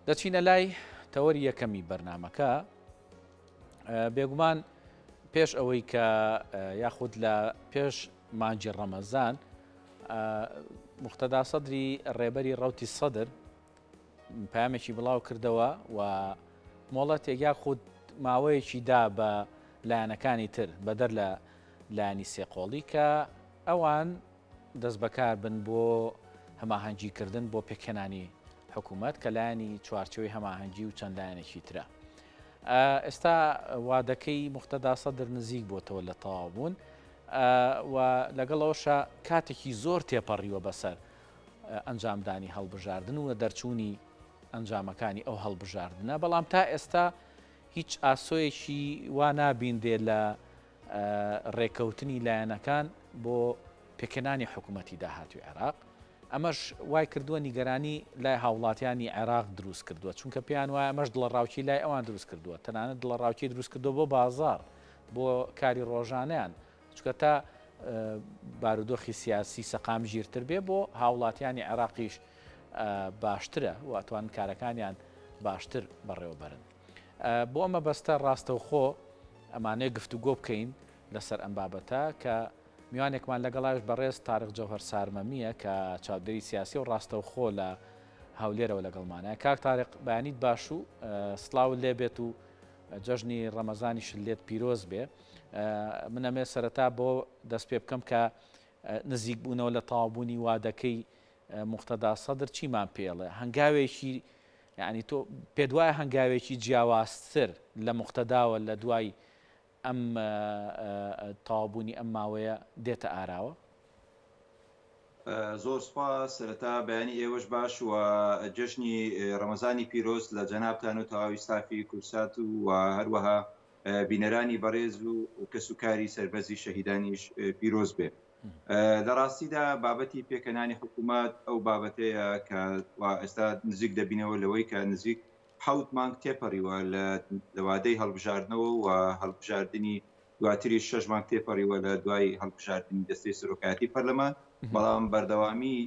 دەچینە لای تەوەری یەکەمی بەرنامەکە بێگومان پێش ئەوەی کە یاخود لە پێش مانگی ڕەمەزان موقتەدا سەدری ڕێبەری ڕەوتی سەدر پامێکی بڵاو کردەوە و مۆڵەتێک یاخود ماوەیەکی دا بە لایەنەکانی تر بەدەر لە لایەنی سێقۆڵی کە ئەوان دەستبەکار بن بۆ هەماهەنگی کردن بۆ پێکهێنانی حکوومەت کە لایەنی چوارچێوەی هەماهەنگی و چەند لایەنێکی ترە. ئێستا وادەکەی موقتەدا سەدر نزیک بۆتەوە لە تەواو بوون و لەگەڵ ئەوشا کاتێکی زۆر تێپەڕیوە بەسەر ئەنجامدانی هەڵبژاردن و دەرچوونی ئەنجامەکانی ئەو هەڵبژاردنە بەڵام تا ئێستا هیچ ئاسۆیەکی وا نابینرێ لە ڕێکەوتنی لایەنەکان بۆ پێکهێنانی حکوومەتی داهاتووی عێراق، ئەمەش وای کردووە نیگەرانی لای هاوڵاتیانی عێراق دروست کردووە، چونکە پێیان وایە ئەمەش دڵەڕاوکێی لای ئەوان دروست کردووە، تەنانەت دڵەڕاوکێی دروست کردووە بۆ بازاڕ، بۆ کاری ڕۆژانەیان، چونکە تا بارودۆخی سیاسی سەقامگیرتر بێ بۆ هاوڵاتیانی عێراقیش باشترە و ئەتوانن کارەکانیان باشتر بەڕێوەبەرن. بۆ ئەم مەبەستە ڕاستەوخۆ ئەمانەوێ گفتوگۆ بکەین لەسەر ئەم بابەتە کە میوانێکمان لەگەڵایش بەڕێز تارق جەوهەر سارمەمییە کە چاودێری سیاسی و ڕاستەوخۆ لە هەولێرەوە لەگەڵمانە. کاک تارق بەیانیت باش و سڵاوت لێ بێت و جەژنی ڕەمەزانیشت لێت پیرۆز بێ. من ئەمێ سەرەتا بۆ دەست پێ بکەم کە نزیک بوونەوە لە تەواوبوونی وادەکەی موقتەدا سەدر چیمان پێڵێ؟ هەنگاوێکی یانی تۆ پێت وایە هەنگاوێکی جیاوازتر لە موقتەداوە لە دوای ئەم تەواوبوونی ئەم ماوەیە دێتە ئاراوە؟ زۆر سوپاس، سەرەتا بەیانی ئێوەش باش و جەژنی ڕەمەزانی پیرۆز لە جەنابتان و تەواوی ستافی کوردسات و هەروەها بینەرانی بەڕێز و کەسوکاری سەربەرزی شەهیدانیش پیرۆز بێ. لە ڕاستیدا بابەتی پێکهێنانی حکوومەت ئەو بابەتەیە کە ئێستا نزیک دەبینەوە لەوەی کە نزیک حەوت مانگ تێپەڕیوە لە وادەی هەڵبژاردنەوە و هەڵبژاردنی دواتریش شەش مانگ تێپەڕیوە لە دوای هەڵبژاردنی دەستەی سەرۆکایەتی پەرلەمان، بەڵام بەردەوامی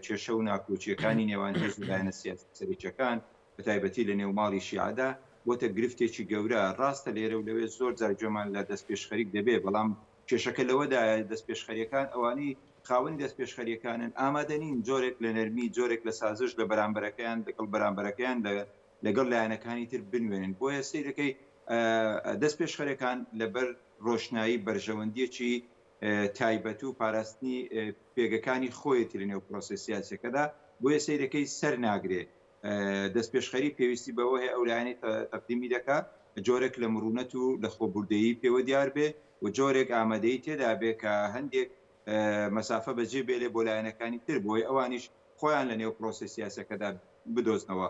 کێشە و ناکۆکییەکانی نێوان هێز و لایەنە سیاسییە سەرەکییەکان بە تایبەتی لە نێو ماڵی شیعەدا بۆتە گرفتێکی گەورە، ڕاستە لێرە و لەوێ زۆر جار گوێمان لە دەستپێشخەریک دەبێ، بەڵام کێشەکە لەوەدایە دەستپێشخەرییەکان ئەوانەی خاوەنی دەستپێشخەرییەکانن ئامادە نین جۆرێک لە نەرمی، جۆرێک لە سازش لە بەرامبەرەکەیان لەگەڵ بەرامبەرەکەیان لەگەڵ لایەنەکانی تر بنوێنن. بۆیە سەیرەکەی دەستپێشخەرەکان لەبەر ڕۆشنایی بەرژەوەندییەکی تایبەت و پاراستنی پێگەکانی خۆیەتی لەنێو پرۆسەی سیاسییەکەدا، بۆیە سەیرەکەی سەرناگرێ. دەستپێشخەری پێویستی بەوە هەیە ئەو لایەنەی تەقدیمی دەکا جۆرێک لە مرونەت و لە خۆبوردەیی پێوە دیار بێ و جۆرێک ئامادەیی تێدا بێ کە هەندێک مەسافە بەجێ بێلێ بۆ لایەنەکانی تر بۆی ئەوانیش خۆیان لە نێو پرۆسەی سیاسەکەدا بدۆزنەوە.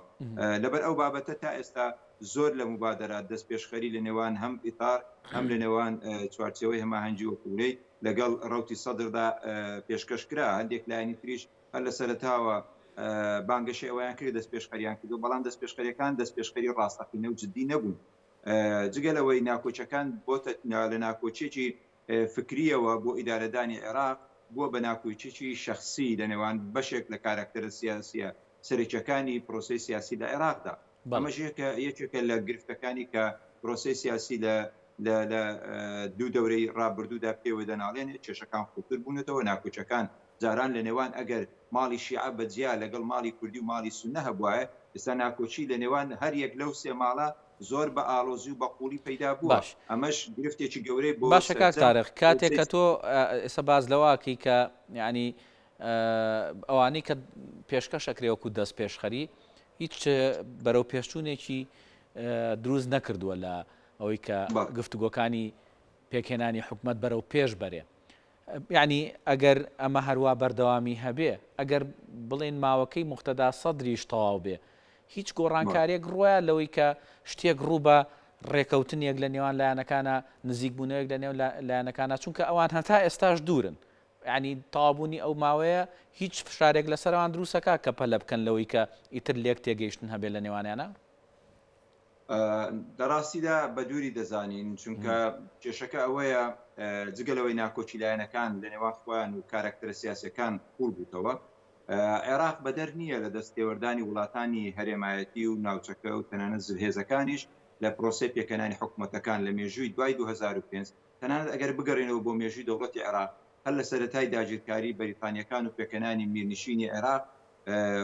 لەبەر ئەو بابەتە تا ئێستا زۆر لە موبادەرات دەستپێشخەری لە نێوان هەم ئیتار هەم لە نێوان چوارچێوەی هەماهەنگی وەکوورەی لەگەڵ ڕەوتی سەدردا پێشکەش کرا هەندێک لایەنی تریش هەر لە سەرەتاوە بانگەشەی ئەوەیان کرد دەستپێشخەریان کردووە، بەڵام دەستپێشخەرییەکان دەستپێشخەری ڕاستەقینە و جددی نەبوون. جگە لەوەی ناکۆکییەکان بۆتە لە ناکۆکییەکی فکرییەوە بۆ ئیدارەدانی عێراق بووە بە ناکۆکییەکی شەخسی لە نێوان بەشێک لە کاراکتەرە سیاسییە سەرەکییەکانی پرۆسەی سیاسی لە عێراقدا. ئەمەش یەکێکە لە گرفتەکانی کە پرۆسەی سیاسی لە لە لە دوو دەورەی ڕابردوودا پێوە دەناڵێنێت، کێشەکان قووڵتر بوونەتەوە، ناکۆکییەکان جاران لە نێوان ئەگەر ماڵی شیعە بە جیا لەگەڵ ماڵی کوردی و ماڵی سوننە هەبوایە، ئێستا ناکۆکی لە نێوان هەر یەک لەو سێ ماڵە زۆر بە ئاڵۆزی و بە قووڵی پەیدا بووە، باش. ئەمەش گرفتێکی گەورەی بۆ باشە کاک سەرجەم تارق کاتێک پرۆسەی کە تۆ ئێستا باس لەوە ئەکەی کە یانی ئەوانەی کە پێشکەش ئەکرێ وەکوو دەستپێشخەری هیچ بەرەو پێشچوونێکی دروست نەکردووە لە ئەوەی کە بەڵێ. گفتوگۆکانی پێکهێنانی حکومەت بەرەو پێش بەرێ. یەعنی ئەگەر ئەمە هەروا بەردەوامی هەبێ، ئەگەر بڵێین ماوەکەی موقتەدا سەدریش تەواو بێ، هیچ گۆڕانکارییەک ڕووەیا لەوەی کە شتێک ڕوو بە ڕێکەوتنێک لە نێوان لایەنەکانا، نزیکبوونەوەیەک لە نێو لایەنەکانا، چونکە ئەوان هەتا ئێستاش دوورن. یەعنی تەواوبوونی ئەو ماوەیە هیچ فشارێک لەسەر ئەوان دروست ئەکا کە پەلە بکەن لەوەی کە ئیتر لێک تێگەیشتن هەبێ لە نێوانیانا؟ لە ڕاستیدا بە دووری دەزانین، چونکە کێشەکە ئەوەیە جگە لەوەی ناکۆکی لایەنەکان لە نێوان خۆیان و کارەکتەرە سیاسیەکان قوڵ بووتەوە. عێراق بەدەر نییە لە دەستێوەردانی وڵاتانی هەرێمایەتی و ناوچەکە و تەنانەت زلهێزەکانیش لە پرۆسەی پێکهێنانی حکومەتەکان لە مێژووی دوای 2005، تەنانەت ئەگەر بگەڕێینەوە بۆ مێژووی دەوڵەتی عێراق هەر لە سەرەتای داگیرکاری بەریتانییەکان و پێکهێنانی میرنشینی عێراق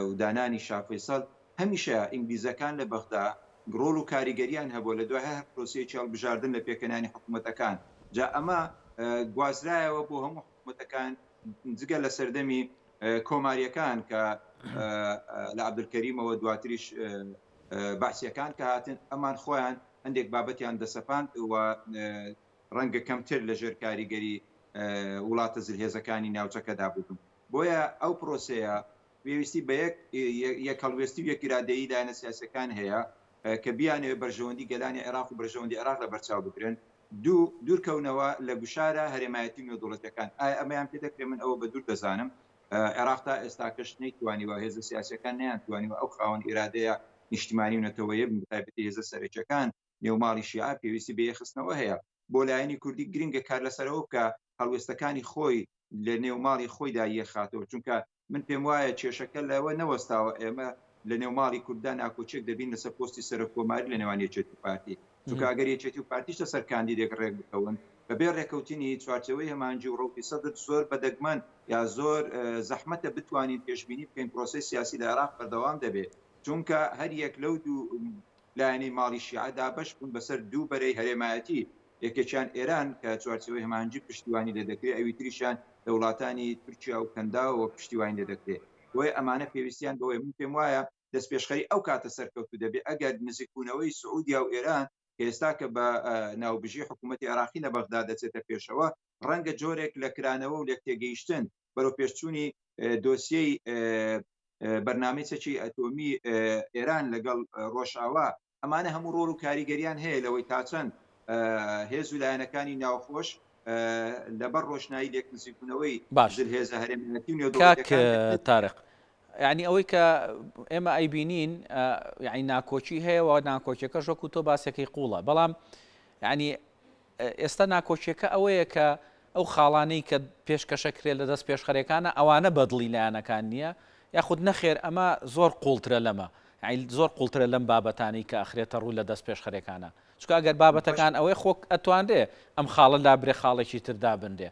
و دانانی شا فەیسەڵ هەمیشە ئینگلیزەکان لە بەغدا ڕۆڵ و کاریگەریان هەبووە لە دوای هەر پرۆسەیەکی هەڵبژاردن لە پێکهێنانی حکومەتەکان، جا ئەمە گوازرایەوە بۆ هەموو حکومەتەکان جگە لە سەردەمی کۆماریەکان کە لە عەبدولکەریمەوە دواتریش بەعسیەکان کە هاتن ئەمان خۆیان هەندێک بابەتیان دەسەپاند و ڕەنگە کەمتر لە ژێر کاریگەری وڵاتە زلهێزەکانی ناوچەکەدا بووبن. بۆیە ئەو پرۆسەیە پێویستی بە یەک یەک هەڵوێستی و یەک ئیرادەیی لایەنە سیاسیەکان هەیە کە بیانەوێت بەرژەوەندی گەلانی عێراق و بەرژەوەندی عێراق لەبەرچاو بگرن. دوو، دوورکەونەوە لە گوشارە هەرێمایەتی و نێودەوڵەتیەکان. ئایا ئەمەیان پێ دەکرێت؟ من ئەوە بە دوور دەزانم. عێراق تا ئێستاکەش نەیتوانیوە، هێزە سیاسیەکان نەیانتوانیوە ئەو خاوەن ئیرادەیە نیشتیمانی و نەتەوەیە بن، بەتایبەتی هێزە سەرەکیەکان نێو ماڵی شیعە پێویستی بە یەکخستنەوە هەیە. بۆ لایەنی کوردی گرنگە کار لەسەر ئەوە بکا هەڵوێستەکانی خۆی لە نێو ماڵی خۆیدا یەکخاتەوە، چونکە من پێم وایە کێشەکە لەوە نەوەستاوە ئێمە لە نێو ماڵی کورددا ناکۆکیەک دەبین لەسەر پۆستی سەرۆک کۆماری لە نێوان یەکێتی و پارتی، چونکە ئەگەر یەکێتی و پارتیش لەسەر کاندیدێک ڕێک بکەون بەبێ ڕێکەوتنی چوارچێوەی هەماهەنگی و ڕەوتی سەدر زۆر بە دەگمەن یا زۆر زەحمەتە بتوانین پێشبینی بکەین پرۆسەی سیاسی لە عێراق بەردەوام دەبێت، چونکە هەریەک لەو دوو لایەنەی ماڵی شیعە دابەش بوون بەسەر دوو بەرەی هەرێمایەتی، یەکێکیان ئێران کە چوارچێوەی هەماهەنگی پشتیوانی لێ دەکرێت، ئەوی تریشیان لە وڵاتانی تورکیا و کەنداوەوە پشتیوانی لێ دەکرێت. بۆیە ئەمانە پێویستیان بەوەیە. من پێم وایە دەستپێشخەری ئەو کاتە سەرکەوتوو دەبێت ئەگەر نزیکبوونەوەی سعودیا و ئێران کە ئێستا کە بە ناوبژی حکوومەتی عێراقی لە بەغدا دەچێتە پێشەوە، ڕەنگە جۆرێک لە کرانەوە و لێکتێگەیشتن بەرەوپێشچوونی دۆسیەی بەرنامەی چەکی ئەتۆمی ئێران لەگەڵ ڕۆژئاوا، ئەمانە هەموو ڕۆڵ و کاریگەریان هەیە لەوەی تا چەند هێز و لایەنەکانی ناوخۆش لەبەر ڕۆشنایی لێکنزیکبوونەوەی باش زلهێزە هەرێمایەتی و کاک نێودەوڵەتیەکان دەکرێت. تارق یعنی ئەوەی کە ئێمە ئەیبینین یعنی ناکۆکی هەیە و ناکۆکیەکەش وەکو تۆ باسەکەی قوڵە بەڵام یعنی ئێستا ناکۆکیەکە ئەوەیە کە ئەو خاڵانەی کە پێشکەشەکرێت لە دەست پێشخەرەکانە ئەوانە بەدڵی لایەنەکان نییە یاخود نەخێر ئەمە زۆر قوڵترە لەمە زۆر قوڵترە لەم بابەتانەی کە ئەخرێتە ڕوو لە دەست پێشخەرەکانە چونکە ئەگەر بابەتەکان ئەوەی خۆ ئەتوانرێ ئەم خاڵە لابرێ خاڵێکی تر دابنرێ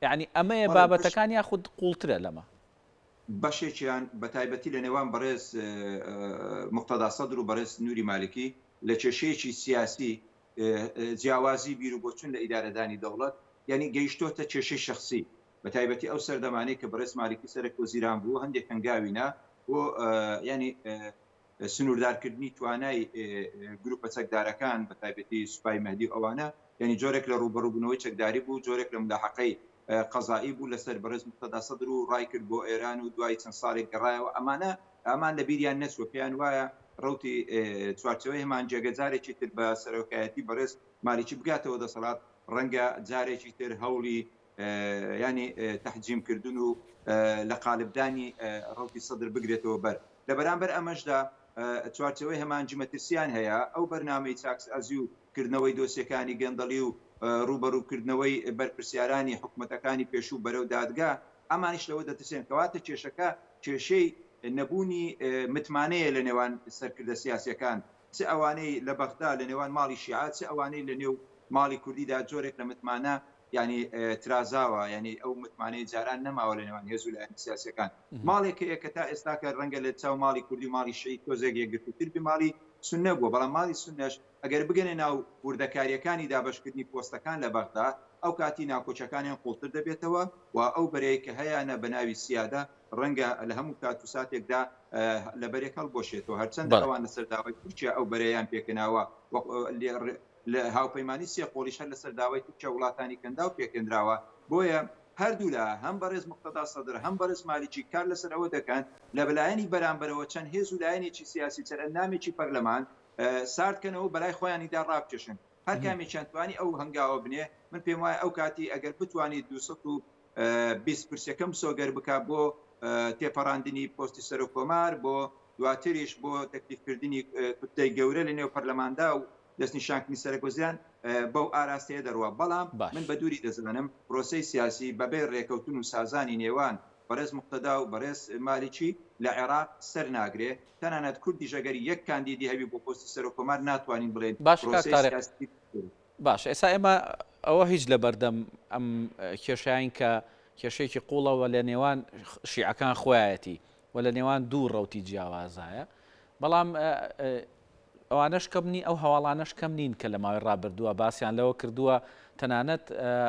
یعنی ئەمەیە بابەتەکان یاخود قوڵترە لەمە؟ بەشێکیان بەتایبەتی لە نێوان بەڕێز موقتەدا سەدر و بەڕێز نوری مالکی لە کێشەیەکی سیاسی جیاوازی بیروبۆچون لە ئیدارەدانی دەوڵەت یانی گەیشتۆتە کێشەی شەخسی بەتایبەتی ئەو سەردەمانەی کە بەڕێز مالکی سەرەک وەزیران بوو هەندێک هەنگاوی نا بۆ یانی سنووردارکردنی توانای گروپە چەکدارەکان بەتایبەتی سوپای مەهدی و ئەوانە یانی جۆرێک لە ڕووبەڕووبوونەوەی چەکداری بوو جۆرێک لە ملاحەقەی قەزائی بوو لەسەر بەڕێز موقتەدا سەدر و ڕای کرد بۆ ئێران و دوای چەند ساڵێک گەڕایەوە ئەمانە ئەمان لە بیریان نەچووە پێیان وایە ڕەوتی چوارچێوەی هەمان جێگە جارێکی تر بە سەرۆکایەتی بەڕێز مالیکی بگاتەوە دەسەڵات ڕەنگە جارێکی تر هەوڵی ینی تەحجیم کردن و لە قالبدانی ڕەوتی سەدر بگرێتەوە بەر لە بەرامبەر ئەمەشدا چوارچێوەی هەمانجی مەترسیان هەیە ئەو بەرنامەی چاکسازی و کردنەوەی دۆسیەکانی گەندەڵی و ڕووبەڕووکردنەوەی بەرپرسیارانی حکومەتەکانی پێشوو بەرەو دادگا، ئەمانیش لەوە دەترسێن. کەواتە کێشەکە کێشەی نەبوونی متمانەیە لە نێوان سەرکردە سیاسیەکان، چ ئەوانەی لە بەغدا لە نێوان ماڵی شیعە، چ ئەوانەی لە نێو ماڵی کوردیدا جۆرێک لە متمانە یانی ترازاوە، یانی ئەو متمانەی جاران نەماوە لە نێوان هێز و لایەنە سیاسیەکان. ماڵێک هەیە کە تا ئێستاکە ڕەنگە لە چاو ماڵی کوردی و ماڵی شیعی تۆزێک یەکگرتووتر بێ، ماڵی سوننە بووە، بەڵام ماڵی سوننەش ئەگەر بگەنە ناو وردەکارییەکانی دابەشکردنی پۆستەکان لە بەغدا، ئەو کاتی ناکۆکیەکانیان قوڵتر دەبێتەوە و ئەو بەرەیە کە هەیانە بە ناوی سیادە ڕەنگە لە هەموو کات و ساتێکدا لە بەرێک هەڵبوەشێتەوە، هەرچەندە ئەوان لەسەر داوای تورکیا ئەو بەرەیان پێکهێناوە و لە هاوپەیمانی سێ قۆڵیش هەر لەسەر داوای تورکیا و وڵاتانی کەنداو پێکهێنراوە، بۆیە هەردوولا هەم بەڕێز موقتەدا سەدر هەم بەڕێز مالیکی کار لەسەر ئەوە دەکەن لە بەلایەنی بەرامبەرەوە چەند هێز و لایەنێکی سیاسی چەند ئەندامێکی پەرلەمان سارد کەنەوە و بەلای خۆیانیدا ڕابکێشن هەر کامێکیان توانی ئەو هەنگاوە بنێ من پێم وایە ئەو کاتی ئەگەر بتوانی 220 کورسیەکە مسۆگەر بکا بۆ تێپەڕاندنی پۆستی سەرۆک کۆمار بۆ دواتریش بۆ تەکلیفکردنی کوتلەی گەورە لە نێو پەرلەماندا و دەستنیشانکردنی سەرەک وەزیران بەو ئاراستەیە دەڕوا بەڵام باش. من بە دووری دەزانم پرۆسەی سیاسی بەبێ رێکەوتن و سازانی نێوان. بەڕێز موقتەدا و بەڕێز مالیکی لە عێراق سەر ناگرێ، تەنانەت کوردیش ئەگەر یەک کاندیدی هەبی بۆ پۆستی سەرۆک کۆمار ناتوانین بڵێین باشە کاک پرۆسەی تارق سیاسی باشە ئێستا ئێمە ئەوە هیچ لەبەردەم ئەم کێشەین کە کێشەیەکی قوڵە و لە نێوان شیعەکان خۆیەتی و لە نێوان دوو ڕەوتی جیاوازایە بەڵام ئەوانەش کەم نین، ئەو هەواڵانەش کەم نین کە لە ماوەی ڕابردووە باسیان لەوە کردووە، تەنانەت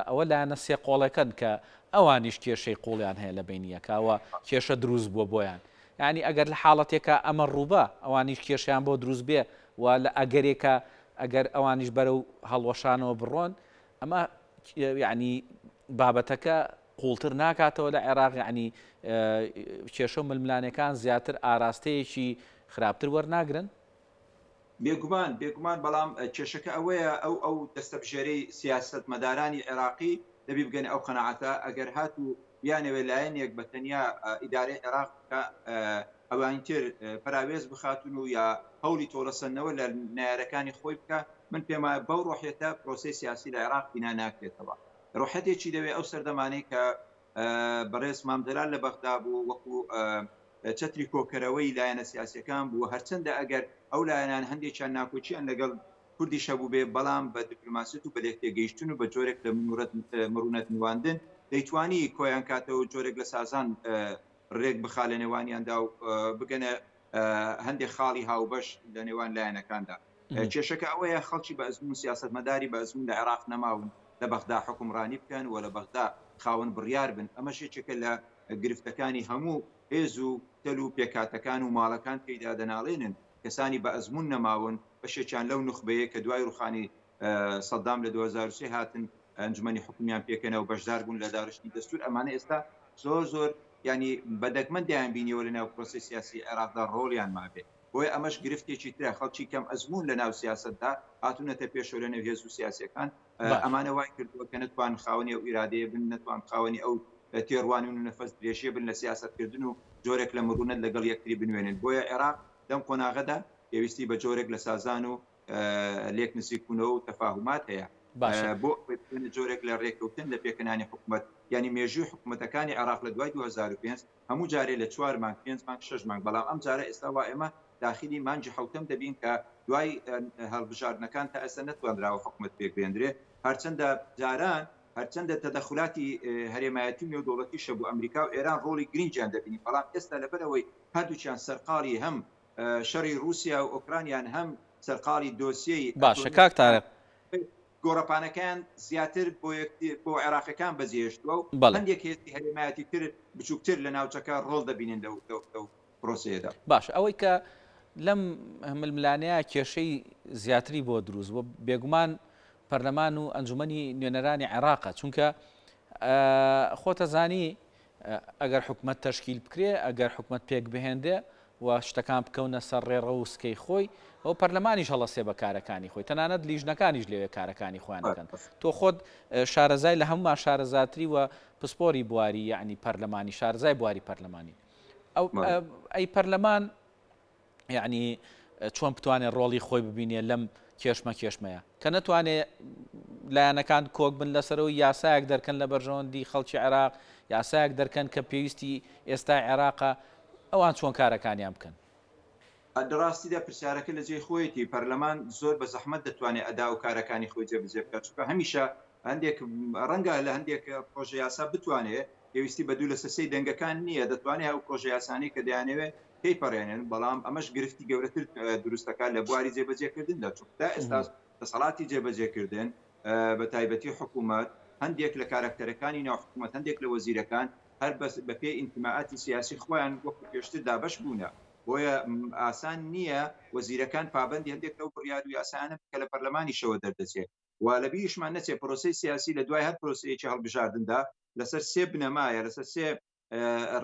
ئەوە لایەنە سێقۆڵەکەن کە ئەوانیش کێشەی قووڵیان هەیە لە بەینی یەکا و کێشە دروست بووە بۆیان. یانی ئەگەر لە حاڵەتێکا ئەمە ڕووبا، ئەوانیش کێشەیان بۆ دروست بێ و لە ئەگەرێکا ئەگەر ئەوانیش بەرەو هەڵوەشانەوە بڕۆن، ئەمە یانی بابەتەکە قووڵتر ناکاتەوە لە عێراق، یانی کێشە و ململانێکان زیاتر ئاراستەیەکی خراپتر وەرناگرن؟ بێگومان، بێگومان، بەڵام کێشەکە ئەوەیە ئەو ئەو دەستەبژێرەی سیاسەتمەدارانی عێراقی دەبی بگەنە ئەو قەناعەتە ئەگەر هاتوو بیانەوێ لایەنێک بە تەنیا ئیدارەی عێراق بکا ئەوانی تر پەراوێز بخاتن و یا هەوڵی تۆڵەسەندنەوە لە نەیارەکانی خۆی بکا من پێم وایە بەو ڕۆحیەتە پرۆسەی سیاسی لە عێراق بینا ناکرێتەوە ڕۆحیەتێکی دەوێ ئەو سەردەمانەی کە بەڕێز مام جەلال لە بەغدا بوو وەکو چەتری کۆکەرەوەی لایەنە سیاسیەکان بوو، هەرچەندە ئەگەر ئەو لایەنان هەندێکیان ناکۆکیان لەگەڵ کوردیش هەبووبێ، بەڵام بە دیپلۆماسیەت و بە لێکتێگەیشتن و بە جۆرێک لە مروونەت نواندن دەیتوانی کۆیان کاتەوە و جۆرێک لە سازان رێک بخا لە نێوانیاندا و بگەنە هەندێک خاڵی هاوبەش لە نێوان لایەنەکاندا. کێشەکە ئەوەیە خەڵکی بە ئەزموون، سیاسەتمەداری بە ئەزموون لە عێراق نەماون لە بەغدا حوکمڕانی بکەن و لە بەغدا خاوەن بڕیار بن، ئەمەش یەکێکە لە گرفتەکانی هەموو هێز و تەل و پێکهاتەکان و ماڵەکان تێیدا دەناڵێنن، کەسانی بە ئەزموون نەماون، بەشێکیان لەو نوخبەیە کە دوای ڕوخانی سەدام لە 2003 هاتن ئەنجومەنی حوکمیان پێکهێنا و بەشدار بوون لە داڕشتنی دەستوور، ئەمانە ئێستا زۆر زۆر یانی بە دەگمەن دەیانبینیەوە لەناو پرۆسەی سیاسی عێراقدا ڕۆڵیان مابێ. بۆیە ئەمەش گرفتێکی ترە، خەڵکی کەم ئەزموون لە ناو سیاسەتدا هاتوونەتە پێشەوە لە نێو هێز و سیاسیەکان، ئەمانە وای کردووە کە نەتوان خاوەنی ئەو ئیرادەیە بن، نەتوان خاوەنی ئەو تێڕوانین و نەفەس درێژیە بن لە سیاسەتکردن و جۆرێک لە مروونەت لەگەڵ یەکتری بنوێنن. بۆیە عێراق لەم قۆناغەدا پێویستی بە جۆرێک لە سازان و لێک نزیکبوونەوە و تەفاهومات هەیە باشە. بۆ ئەوەی بگەنە جۆرێک لە رێککەوتن لە پێکهێنانی حکومەت، یانی مێژووی حکومەتەکانی عێراق لە دوای 2005 هەموو جارێ لە چوار مانگ، پێنج مانگ، شەش مانگ، بەڵام ئەم جارە ئێستا وا ئێمە داخیلی مانگی حەوتەم دەبین کە دوای هەڵبژاردنەکان تا ئێستا نەتوانراوە حکومەت پێکبهێندرێ، هەرچەندە جاران هەرچەندە تەدەخولاتی هەرێمایەتی و نێودەوڵەتیش هەبوو، ئەمریکا و ئێران ڕۆڵی گرنگیان دەبینی، بەڵام ئێستا لەبەرئەوەی هەردووکیان سەرقاڵی هەم شەڕی ڕووسیا و ئۆکرانیان هەم سەرقاڵی دۆسیەی باشە ئەتۆمی کاک تارق. گۆڕەپانەکەیان زیاتر بۆ یەکتر بۆ عێراقیەکان بەجێهێشتووە و بەڵێ. هەندێک هێزی هەرێمایەتی تر بچووکتر لە ناوچەکە ڕۆڵ دەبینن لەو لەو لەو پرۆسەیەدا. باشە ئەوەی کە لەم ململانێیە کێشەی زیاتری بۆ دروست بووە بێگومان پەرلەمان و ئەنجومەنی نوێنەرانی عێراقە چونکە خۆتەزانی ئەگەر حکومەت تەشکیل بکرێ، ئەگەر حکومەت پێک بهێنرێ و شتەکان بکەونە سەر ڕێڕەو و سکەی خۆی، ئەوە پەرلەمانیش هەڵەسێ بە کارەکانی خۆی، تەنانەت لیژنەکانیش لەوێ کارەکانی خۆیان دەکەن. تۆ خۆت شارەزای لە هەموومان شارەزاتری و پسپۆری بواری یەعنی پەرلەمانی، شارەزای بواری پەرلەمانی. ئەو ئەی پەرلەمان یەعنی چۆن بتوانێت ڕۆڵی خۆی ببینێ لەم کێشمە کێشمەیە کە نەتوانێ لایەنەکان کۆک بن لەسەرەوە یاسایەک دەرکەن لە بەرژەوەندی خەڵکی عێراق یاسایەک دەرکەن کە پێویستی ئێستا عێراقە ئەوان چۆن کارەکانیان بکەن؟ لە ڕاستیدا پرسیارەکە لە جێی خۆیەتی، پەرلەمان زۆر بە زەحمەت دەتوانێت ئەدا و کارەکانی خۆی جێبەجێ بکات، چونکە هەمیشە هەندێک ڕەنگە لە هەندێک پڕۆژە یاسا بتوانێت پێویستی بە دوو لەسەر سێی دەنگەکان نییە، دەتوانێت ئەو پڕۆژە یاسانەی کە دەیانەوێت تێیپەڕێنن، بەڵام ئەمەش گرفتی گەورەتر دروست دەکات لە بواری جێبەجێکردندا، چونکە تا ئێستاش دەسەڵاتی جێبەجێکردن بە تایبەتی حکوومەت، هەندێک لە کارەکتەرەکانی ناو حکوومەت، هەندێک لە وەزیرەکان هەر بەس بەپێی ئینتیمائاتی سیاسی خۆیان وەکو پێشتر دابەش بوونە، بۆیە ئاسان نییە وەزیرەکان پابەندی هەندێک لەو بڕیار و یاسایانە بن کە لە پەرلەمانیشەوە دەردەچێت. و لەبیریشمان نەچێت پرۆسەی سیاسی لە دوای هەر پرۆسەیەکی هەڵبژاردندا لەسەر سێ بنەمایە، لەسەر سێ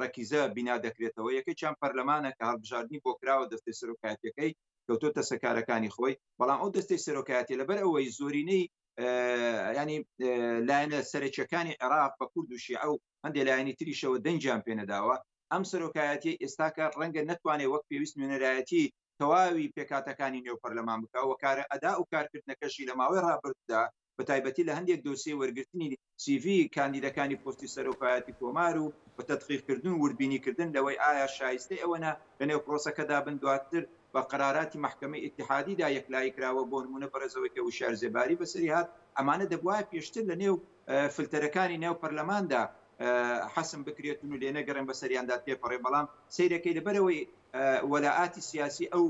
ڕەکیزە بینا دەکرێتەوە، یەکێکیان پەرلەمانە کە هەڵبژاردنی بۆ کراوە دەستەی سەرۆکایەتیەکەی کەوتۆتە سەر کارەکانی خۆی، بەڵام ئەو دەستەی سەرۆکایەتی لەبەر ئەوەی زۆرینەی ینی لایەنە سەرەکیەکانی عێراق بە کورد و شیعە و هەندێک لایەنی تریشەوە دەنگیان پێنەداوە، ئەم سەرۆکایەتی ئێستاکە ڕەنگە نەتوانێت وەک پێویست نوێنەرایەتی تەواوی پێکهاتەکانی نێو پەرلەمان بکا و کارە ئەدا و کارکردنەکەشی لە ماوەی ڕابردوودا. بەتایبەتی لە هەندێک دۆسیەی وەرگرتنی سیڤی کاندیدەکانی پۆستی سەرۆکایەتی کۆمار و بە تەدقیقکردن و وردبینیکردن لەوەی ئایا شایستەی ئەوەنە لەنێو پرۆسەکەدا بن دواتر بە قەراراتی مەحکەمەی ئیتیحادیدا یەکلایی کراوە بۆ نمونە بەڕێز ئەوەی کە وشیار زێباری بەسەری هات ئەمانە دەبوایە پێشتر لەنێو فلتەرەکانی نێو پەرلەماندا حەسم بکرێتن و لێنەگەڕێن بەسەریاندا تێپەڕێ بەڵام سەیرەکەی لەبەرئەوەی وەلائاتی سیاسی ئەو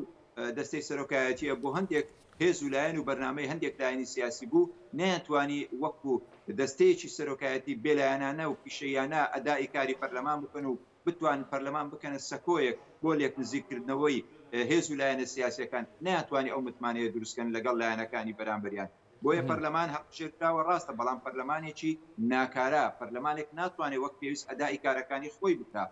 دەستەی سەرۆکایەتیە بۆ هەندێک هێز و لایەن و بەرنامەی هەندێک لایەنی سیاسی بوو، نەیانتوانی وەکو دەستەیەکی سەرۆکایەتی بێلایەنانە و پیشەییانە ئەدائی کاری پەرلەمان بکەن و بتوانن پەرلەمان بکەنە سەکۆیەک بۆ لێکنزیککردنەوەی هێز و لایەنە سیاسیەکان، نەیانتوانی ئەو متمانەیە دروستکەن لەگەڵ لایەنەکانی بەرامبەریان. بۆیە پەرلەمان هەڵبژێردراوە ڕاستە، بەڵام پەرلەمانێکی ناکارا، پەرلەمانێک ناتوانێت وەک پێویست ئەدائی کارەکانی خۆی بکا.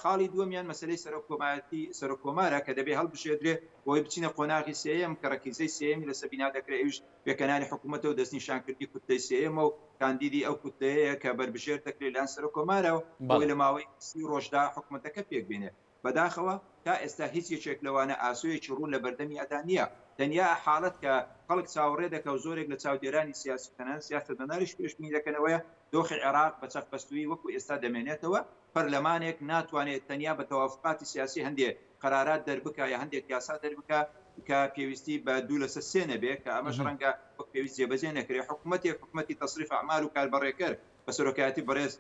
خاڵی دووەمیان مەسەلەی سەرۆک کۆمایەتی سەرۆک کۆمارە کە دەبێ هەڵبژێردرێ بۆی بچینە قۆناغی سێیەم کە ڕەکیزەی سێیەمی لەسەر بینا دەکرێ ئەویش پێکهێنانی حکوومەتە و دەستنیشانکردنی کوتلەی سێیەمە و کاندیدی ئەو کوتلەیەیە کە بەربژێر دەکرێ لایەن سەرۆک کۆمارەوە بۆی لە ماوەی 30 ڕۆژدا حکوومەتەکە پێک بێنێ. بەداخەوە تا ئێستا هیچ یەکێک لەوانە ئاسۆیەکی ڕوون لە بەردەمیادا نییە. تەنیا حاڵەت کە خەڵک چاوەڕێ دەکا و زۆرێک لە چاودێرانی سیاسی و تەنانەت سیاسەتمەداریش پێشبینی دەکەن ئەوەیە دۆخی عێراق بە چەقبەستوویی وەکو ئێستا دەمێنێتەوە، پەرلەمانێک ناتوانێت تەنیا بە تەوافوقاتی سیاسی هەندێ قەرارات دەربکا یا هەندێک یاسا دەربکا کە پێویستی بە دوو لەسەر سێ نەبێ کە ئەمەش ڕەنگە وەک پێویست جێبەجێ نەکرێ. حکومەتێک حکومەتی تەسریف ئەعمال و کاربەڕێکەر بە سەرۆکایەتی بەڕێز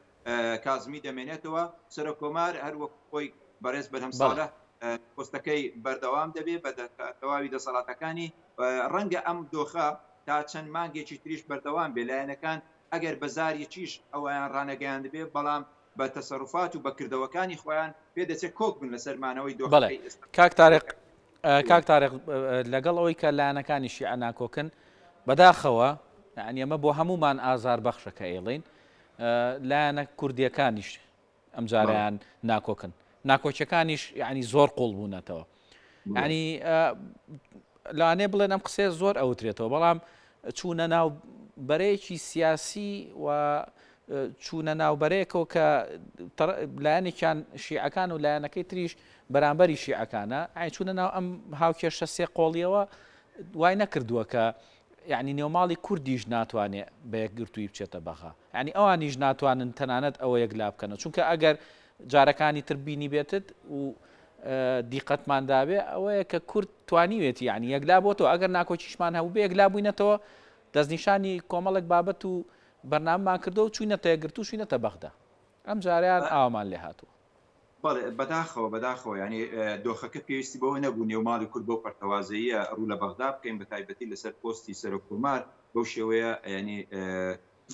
کازمی دەمێنێتەوە، سەرۆک کۆمار هەر وەک خۆی بەڕێز بەرهەم ساڵح پۆستەکەی بەردەوام دەبێ بە تەواوی دەسەڵاتەکانی. ڕەنگە ئەم دۆخە تا چەند مانگێکی تریش بەردەوام بێ، لایەنەکان ئەگەر بە زاریکیش ئەوەیان ڕانەگەیاندبێ، بەڵام بە تەسەروفات و بە کردەوەکانی خۆیان پێدەچێ کۆک بن لەسەر مانەوەی دۆخەکەی ئێستا. کاک تارق کاک تارق لەگەڵ ئەوەی کە لایەنەکانی شیعە ناکۆکن، بەداخەوە یانی ئەمە بۆ هەموومان ئازاربەخشە کە ئەیڵێین لایەنە کوردیەکانیش ئەمجارەیان ناکۆکن، ناکۆکیەکانیش یعنی زۆر قوڵ بوونەتەوە. ینی لەوانەیە بڵێن ئەم قسەیە زۆر ئەوترێتەوە، بەڵام چوونە ناو بەرەیەکی سیاسی و چوونە ناو بەرەیەکەوە کە لایەنێکیان شیعەکان و لایەنەکەی تریش بەرامبەری شیعەکانە، ئاین چوونە ناو ئەم هاوکێشە سێ قۆڵیەوە وای نەکردووە کە یعنی نێوماڵی کوردیش ناتوانێ بە یەکگرتووی بچێتە بەغا، یعنی ئەوانیش ناتوانن تەنانەت ئەوە یەکلا بکەنەوە، چونکە ئەگەر جارەکانی تر بینیبێتت و دیقەتمان دابێ ئەوەیە کە کورد توانیوێتی یعنی یەکلا بۆتەوە، ئەگەر ناکۆکیشمان هەبوو بێ یەکلا بووینەتەوە، دەستنیشانی کۆمەڵێک بابەت و بەرنامەمان کردەوە و چووینەتە یەکگرتوو چووینەتە بەغدا، ئەم جارەیان ئاوامان لێ هاتووە. بەڵێ بەداخەوە بەداخەوە یانی دۆخەکە پێویستی بەوە نەبوو نێو ماڵی کورد بەو پەرتەوازەییە ڕوو لە بەغدا بکەین بە تایبەتی لەسەر پۆستی سەرۆک کۆمار بەو شێوەیە یانی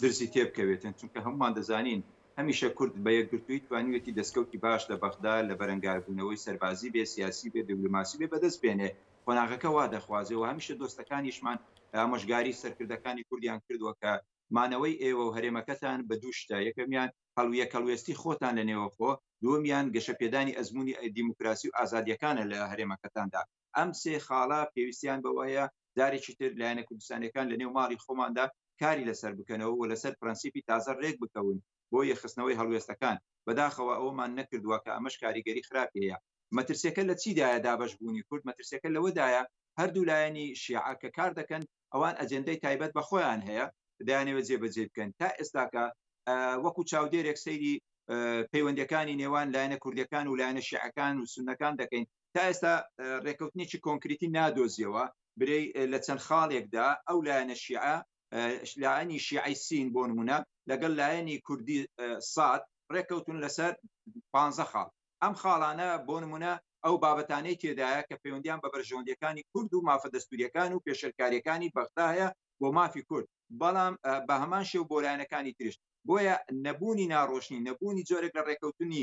درزی تێبکەوێتن چونکە هەمومان دەزانین هەمیشە کورد بە یەکگرتوویی توانیوێتی دەستکەوتی باش لە بەغدا لە بەرەنگاربوونەوەی سەربازی بێ سیاسی بێ دیبلۆماسی بێ بەدەست بێنێ قۆناغەکە وا دەخوازێ و هەمیشە دۆستەکانیشمان ئامۆژگاری سەرکردەکانی کوردیان کردووە کە مانەوەی ئێوە و هەرێمەکەتان بە دوو شتە، یەکەمیان یەکهەڵوێستی خۆتان لە نێوەخۆ، دووەمیان گەشەپێدانی ئەزموونی دیموکراسی و ئازادییەکانە لە هەرێمەکەتاندا. ئەم سێ خاڵە پێویستیان بەوە هەیە جارێکی تر لایەنە کوردستانییەکان لە نێو ماڵی خۆماندا کاری لەسەر بکەنەوە و لەسەر پرەنسیپی تازە رێک بکەون بۆ یەکخستنەوەی هەڵوێستەکان. بەداخەوە ئەوەمان نەکردووە کە ئەمەش کاریگەری خراپی هەیە. مەترسیەکە لە چیدایە دابەشبوونی کورد؟ مەترسیەکە لەوەدایە هەردوو لایەنی شیعە کە کار دەکەن ئەوان ئەجێندای تایبەت بە خۆیان هەیە دەیانەوێت جێبەجێی بکەن. تا ئێستاکە وەکو چاودێرێک سەیری پەیوەندیەکانی نێوان لایەنە کوردیەکان و لایەنە شیعەکان و سوننەکان دەکەین، تا ئێستا رێککەوتنێکی کۆنکریتی نادۆزیەوە برێی لە چەند خاڵێکدا ئەو لایەنە شیعە لایەنی شیعەی سین بۆ نمونە لەگەڵ لایەنی کوردی ساد ڕێککەوتون لەسەر 15 خاڵ. ئەم خاڵانە بۆ نمونە ئەو بابەتانەی تێدایە کە پەیوەندیان بە بەرژەوەندیەکانی کورد و مافە دەستوریەکان و پێشێلکاریەکانی بەغدا هەیە بۆ مافی کورد، بەڵام بە هەمان شێوە بۆ لایەنەکانی تریش. بۆیە نەبوونی ناڕۆشنی، نەبوونی جۆرێک لە ڕێکەوتنی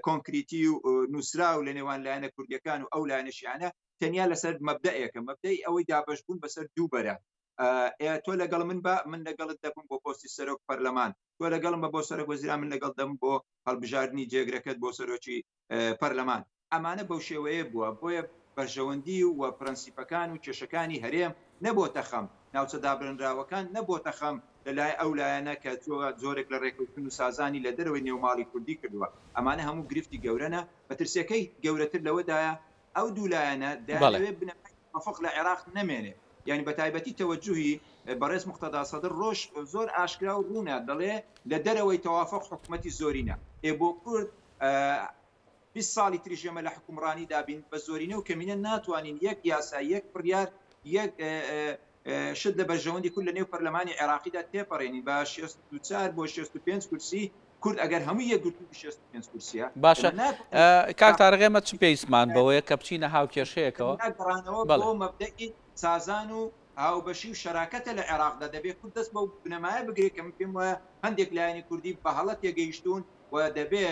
کۆنکریتی و نووسراو لە نێوان لایەنە کوردیەکان و ئەو لایەنە شیعانە تەنیا لەسەر مەبدەئێکە، مەبدەئی ئەوەی دابەشبوون بەسەر دوو بەرە، تۆ لەگەڵ من بە من لەگەڵت دەبم بۆ پۆستی سەرۆک پەرلەمان، تۆ لەگەڵم بە بۆ سەرۆک وەزیران، من لەگەڵ دەبم بۆ هەڵبژاردنی جێگرەکەت بۆ سەرۆکی پەرلەمان. ئەمانە بەو شێوەیە بووە، بۆیە بەرژەوەندی و پرەنسیپەکان و کێشەکانی هەرێم نەبۆتە خەم، ناوچە دابرنراوەکان نەبۆتە خەم لە لای ئەو لایەنە کە جۆرێک لە ڕێکەوتن و سازانی لە دەرەوەی نێو ماڵی کوردی کردووە. ئەمانە هەموو گرفتی گەورەنە، مەترسیەکەی گەورەتر لەوەدایە ئەو دوو لایەنە دەیانەوێت بنەمای تەوافوق لە عێراق نەمێنێ. یانی بە تایبەتی تەوەجوهی بەڕێز موقتەدا سەدر ڕۆژ زۆر ئاشکرا و ڕوونە دەڵێ لە دەرەوەی تەوافق حکومەتی زۆرینە ئێ بۆ کورد 20 ساڵی تریش ئێمە لە حکومڕانیدا بین بە زۆرینە و کەمینە ناتوانین یەک یاسا یەک بڕیار یەک شت لە بەرژەوەندی کورد لە نێو پەرلەمانی عێراقیدا تێپەڕێنین بە 64 بۆ 65 کورسی کورد ئەگەر هەموو یەکگرتوو بی 65 کورسیە باشە کاک تارق ئێمە چ پێویستمان بەوەیە کە بچینە هاوکێشەیەکەوە گەڕانەوە بۆ مەبدەئی سازان و هاوبەشی و شەراکەتە لە عێراقدا دەبێ کورد دەست بەو بنەمایە بگرێت کە من پێم وایە هەندێک لایەنی کوردی بە هەڵە تێگەیشتوون و دەبێ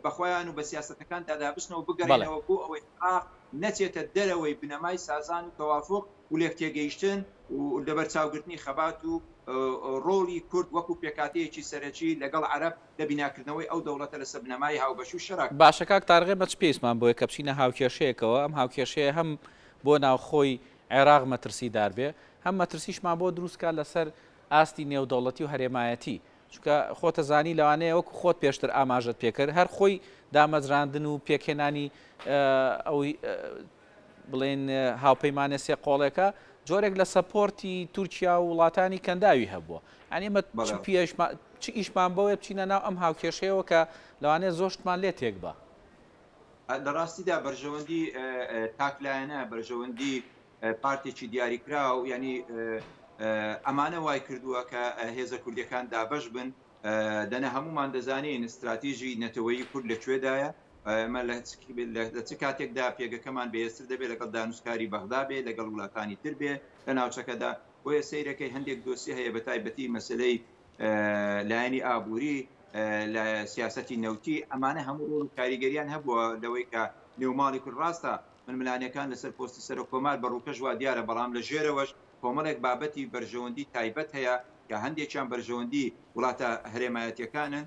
بە خۆیان و بە سیاسەتەکاندا دابچنەوە بگەڕێنەوە بۆ ئەوەی عێراق نەچێتە دەرەوەی بنەمای سازان و تەوافوق و لێکتێگەیشتن و لەبەرچاوگرتنی خەبات و ڕۆڵی کورد وەکو پێکهاتەیەکی سەرەکی لەگەڵ عەرەب لە بیناکردنەوەی ئەو دەوڵەتە لەسەر بنەمای هاوبەشی و شەراکەت. باشە کاک تارق ئێمە چ پێویستمان بۆیە کە بچینە هاوکێشەیەکەوە، ئەم هاوکێشەیە هەم بۆ ناوخۆی عێراق مەترسیدار بێ، هەم مەترسیشمان بۆ دروست کات لەسەر ئاستی نێودەوڵەتی و هەرێمایەتی، چونکە خۆتەزانی لەوانەیە وەکو خۆت پێشتر ئاماژەت پێکرد هەر خۆی دامەزراندن و پێکهێنانی ئەو بڵێن هاوپەیمانە سێ قۆڵێکە جۆرێک لە سەپۆرتی تورکیا و وڵاتانی کەنداوی هەبووە یانی ئێمە چ ئیشمان بەوەیە بچینە ناو ئەم هاوکێشەیەوە کە لەوانەیە زۆر شتمان لێ تێک بە. لە ڕاستیدا بەرژەوەندی تاکلایەنە، بەرژەوەندی پارتێکی دیاریکراو، یانی ئەمانە وای کردووە کە هێزە کوردیەکان دابەش بن، دەنا هەموومان دەزانین ستراتیژی نەتەوەیی کورد لە کوێدایە، ئێمە لە چ کاتێکدا پێگەکەمان بەهێزتر دەبێت لەگەڵ دانوستکاری بەغدا بێ، لەگەڵ وڵاتانی تر بێ لە ناوچەکەدا، بۆیە سەیرەکەی هەندێک دۆسیە هەیە بە تایبەتی مەسەلەی لایەنی ئابووری، لە سیاسەتی نەوتی، ئەمانە هەموو ڕۆڵ و کاریگەریان هەبووە لەوەی کە نێوماڵی کورد ڕاستە ململانێکان لەسەر پۆستی سەرۆک کۆمار بە ڕووکەش وا دیارە، بەڵام لە ژێرەوەش کۆمەڵێک بابەتی بەرژەوەندی تایبەت هەیە کە هەندێکیان بەرژەوەندی وڵاتە هەرێمایەتیەکانن،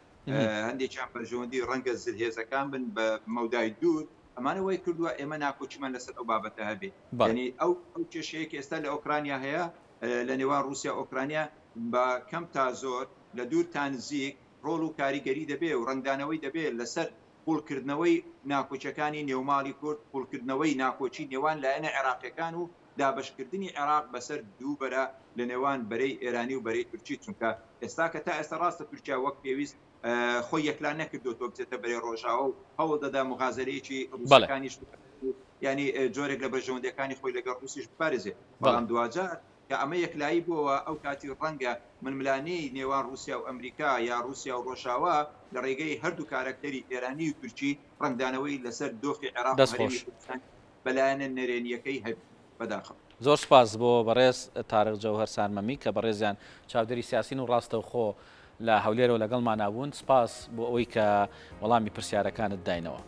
هەندێکیان بەرژەوەندی ڕەنگە زلهێزەکان بن بە مەودای دوور، ئەمانە وای کردووە ئێمە ناکۆکیمان لەسەر ئەو بابەتە هەبێ. یانی ئەو ئەو کێشەیە کە ئێستا لە ئۆکرانیا هەیە لە نێوان ڕووسیا و ئۆکرانیا بە کەم تا زۆر لە دوور تا نزیک ڕۆڵ و کاریگەری دەبێ و ڕەنگدانەوەی دەبێ لەسەر قووڵکردنەوەی ناکۆکیەکانی نێوماڵی کورد، قووڵکردنەوەی ناکۆکی نێوان لایەنە عێراقیەکان و دابەشکردنی عێراق بەسەر دوو بەرە لە نێوان بەرەی ئێرانی و بەرەی تورکی، چونکە ئێستاکە تا ئێستا ڕاستە تورکیا وەک پێویست خۆی یەکلا نەکردۆتەوە بچێتە بەرەی ڕۆژاوا و هەوڵ دەدا موغازەرەیەکی ڕووسەکانیش بکات و یانی جۆرێک لە بەرژەوەندیەکانی خۆی لەگەڵ ڕووسیش بپارێزێ، بەڵام دواجار کە ئەمە یەکلایی بۆوە ئەو کاتی ڕەنگە ململانێی نێوان ڕووسیا و ئەمریکا یا ڕووسیا و ڕۆژاوا لە ڕێگەی هەردوو کارەکتەری ئێرانی و تورکی ڕەنگدانەوەی لەسەر دۆخی عێراق و دەست هەرێمی خۆش. کوردستان بە لایەنە نەرێنییەکەی هەبێت. بەداخەوە. زۆر سوپاس بۆ بەڕێز تارق جەوهەر سارمەمی کە بەڕێزیان چاودێری سیاسین و ڕاستەوخۆ لە هەولێرەوە لەگەڵمانا بوون. سوپاس بۆ ئەوەی کە وەڵامی پرسیارەکانت داینەوە.